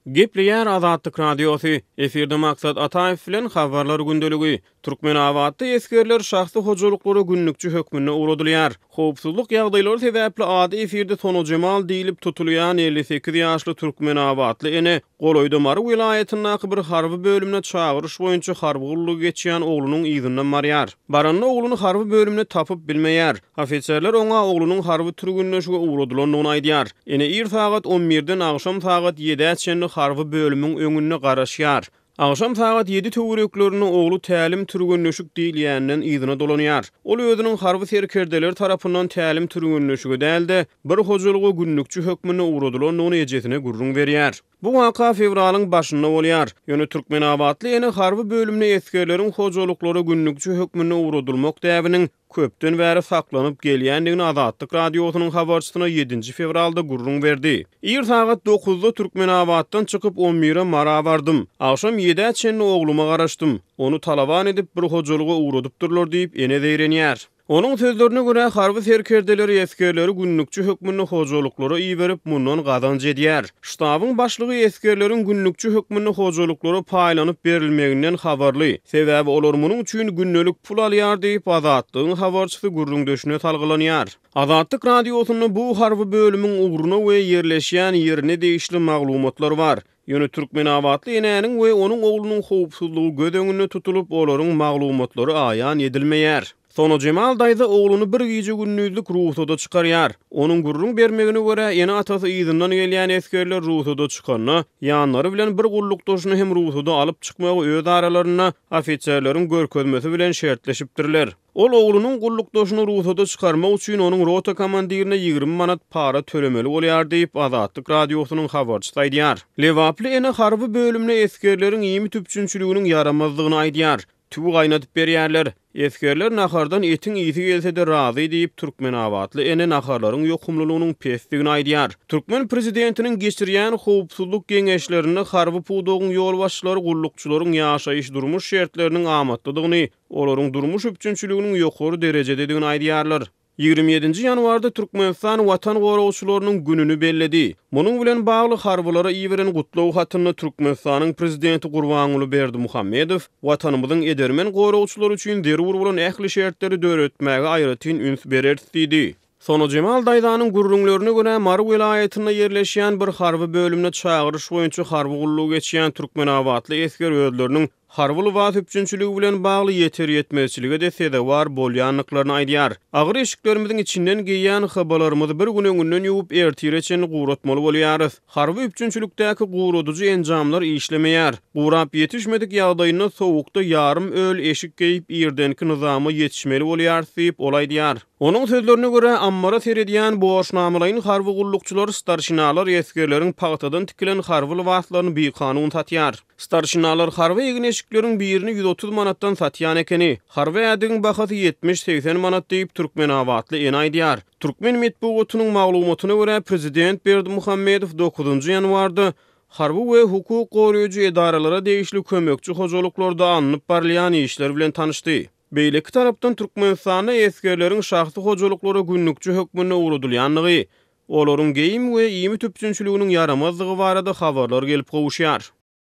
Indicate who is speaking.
Speaker 1: Gepleýär Azatlyk Radiosy, efirde Maksat Ataýew bilen Habarlar gündeligi. Türkmenabatda esgerler şahsy hojalyklara günlükçi hökmünde ugradylýar. Howpsuzlyk ýagdaýlary sebäpli ady efirde Sonajemal diýlip tutulýan 58 ýaşly türkmenabatly ene golaýda Mary welaýatyndaky bir harby bölümine çagyryş boýunça harby gullugy geçýän oglunyň yzyndan barýar. Baranda ogluny harby bölümde tapyp bilmeýär. Ofiserler oňa oglunyň harby türgenleşige ugradylandygyny aýdýar. Ene ir sagat on birden agşam sagat ýedä çenli harby bölümiň öňünde garaşýar. Agşam sagat ýedi töwereklerinde ogly tälim-türgenleşik diýilýänden yzyna dolanýar. Ol özüniň harby serkerdeler tarapyndan tälim-türgenleşige däl-de, bir hojalyga günlükçi hökmünde ugradylandygyny ejesine gürrüň berýär. Bu waka fewralyň başynda bolýar. Ýöne türkmenabatly ene harby bölümine esgerleriň hojalyklara günlükçi hökmünde ugradylmak däbiniň köpden bäri saklanyp gelýändigini Azatlyk Radiosynyň habarçysyna ýedinji fewralda gürrüň berdi. Ir sagat dokuzda Türkmenabatdan çykyp, on bire Mara bardym. Agşam ýedä çenli ogluma garaşdym. Ony talaban edip, bir hojalyga ugradypdyrlar diýip, ene zeýrenýär. Onuň sözlerine görä, harby serkerdeler esgerleri günlükçi hökmünde hojalyklara iberip, mundan gazanç edýär. Ştabyň başlygy esgerleriň günlükçi hökmünde hojalyklara paýlanyp berilmeginden habarly, sebäbi olar munuň üçin gündelik pul alýar diýip, Azatlygyň habarçysy gürrüňdeşine salgylanýar. Azatlyk Radiosynda bu harby bölümiň ugruna we ýerleşýän ýerine degişli maglumatlar bar. Ýöne türkmenabatly enäniň we onuň oglunyň howpsuzlygy göz öňünde tutulyp, olaryň maglumatlary aýan edilmeýär. Sonajemal daýza ogluny bir gije-gündizlik rugsada çykarýar. Onuň gürrüň bermegine görä, ene-atasy yzyndan gelýän esgerler rugsada çykanda, ýanlary bilen bir gullukdaşyny hem rugsada alyp çykmagy öz aralarynda ofiserleriň görkezmesi bilen şertleşipdirler. Ol oglunyň gullukdaşyny rugsada çykarmak üçin onuň rota komandirine 20 manat para tölemeli bolýar diýip, Azatlyk Radiosynyň habarçysy aýdýar. Lebaply ene harby bölümde esgerleriň iýmit üpjünçiliginiň ýaramazdygyny aýdýar. Tüwi gaýnadyp berýärler. Esgerler nahardan etiň ysy gelse-de razy diýip, türkmenabatly ene naharlaryň ýokumlylygynyň pesdigini aýdýar. Türkmen prezidentiniň geçirýän howpsuzlyk geňeşlerinde harby pudagyň ýolbaşçylary gullukçylaryň ýaşaýyş-durmuş şertleriniň amatlydygyny, olaryň durmuş üpjünçiliginiň ýokary derejededigini aýdýarlar. 27-nji ýanwarda Türkmenistan Watan goragçylarynyň gününi belledi. Munuň bilen bagly harbylara iberen gutlag hatynda Türkmenistanyň Prezidenti Gurbanguly Berdimuhamedow Watanymyzyň edermen goragçylary üçin zerur bolan ähli şertleri döretmäge aýratyn üns bereris diýdi. Sonajemal daýzanyň gürrüňlerine görä, Mary welaýatynda ýerleşýän bir harby bölümde çagyryş boýunça harby gullugy geçýän türkmenabatly esger özleriniň Harby lybas üpjünçiligi bilen bagly ýeter-ýetmezçilige-de sezewar bolýandyklaryny aýdýar. Agyr eşiklerimiziň içinden geýýän hybalarymyzy bir gün öňünden ýuwup, ertire çenli guratmaly bolýarys. Harby üpjünçilikdäki guradyjy enjamlar işlemeýär. Gurap ýetişmedik ýagdaýynda sowukda ýarym öl eşik geýip, irdenki nyzama ýetişmeli bolýarys diýip, ol aýdýar. Onuň sözlerine görä, ammara seredýän borçnamalaýyn harby gullukçylar, starşinalar esgerleriň pagtadan tikilen harby lybaslaryny bikanun satýar. Starşinalar harby egin-eşikleriň birini 130 manatdan satýan ekeni. Harby ädigiň bahasy 70-80 manat diýip, türkmenabatly ene aýdýar. Türkmen metbugatynyň maglumatyna görä, prezident Berdimuhamedow dokuzynjy ýanwarda harby we hukuk goraýjy edaralara degişli kömekçi hojalyklarda alnyp barylýan işler bilen tanyşdy. Beýleki tarapdan, Türkmenistanda esgerleriň şahsy hojalyklara günlükçi hökmünde ugradylýandygy, olaryň geýim we iýmit üpjünçiliginiň ýaramazdygy barada habarlar gelip gowuşýar.